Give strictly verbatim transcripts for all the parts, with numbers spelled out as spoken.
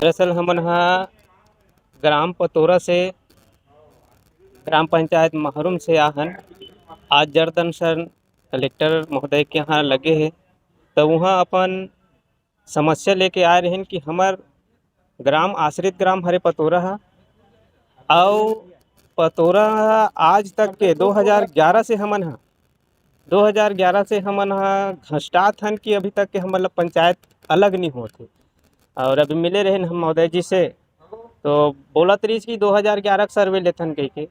दरअसल हमन ह ग्राम पतोरा से, ग्राम पंचायत महरुम से आहन। आज जरदन सर कलेक्टर महोदय के यहाँ लगे हे, त उहाँ अपन समस्या लेके आए रहिन कि हमर ग्राम, आश्रित ग्राम हरे पतोरा ह, अउ पतोरा ह आज तक के दो हज़ार ग्यारह से हमन ह, दो हज़ार ग्यारह से हमन ह घसटात हन कि अभी तक के हमन ल पंचायत अलग नहीं होत हे। और अभी मिले रहे हम महोदय जी से, तो बोलत रहिस कि दो हज़ार ग्यारह के सर्वे लेथन कहिके।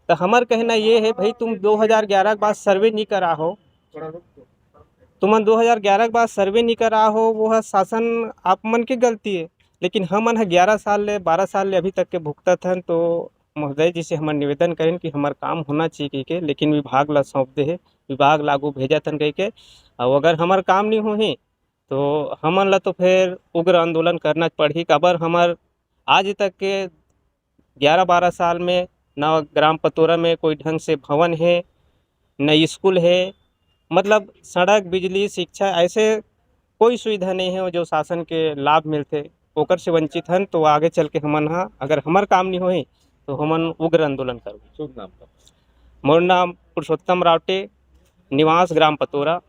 तो हमर कहना ये है भाई, तुम दो हज़ार ग्यारह के बाद सर्वे नहीं करा हो, तुमन दो हज़ार ग्यारह के बाद सर्वे नहीं करा हो, वो ह शासन आप मन के गलती है। लेकिन हमन ह ग्यारह साल ले, बारह साल ले अभी तक के भुगतत हन। तो महोदय जी से हमन निवेदन करेन कि हमर काम होना चाहिए कहिके, लेकिन विभाग ला सौंप दे हे, विभाग लागू भेजत हन कहिके। और अगर हमर काम नहीं होही तो हमन ला तो फिर उग्र आंदोलन करना पड़ही। काबर हमर आज तक के ग्यारह बारह साल में न ग्राम पतोरा में कोई ढंग से भवन है, न स्कूल है, मतलब सड़क, बिजली, शिक्षा, ऐसे कोई सुविधा नहीं है जो शासन के लाभ मिलथे, ओकर से वंचित हन। तो आगे चल के हमन ह, अगर हमर काम नहीं होही तो हमन उग्र आंदोलन करबो। शुभ नाम का? मोर नाम पुरुषोत्तम रावटे, निवास ग्राम पतोरा।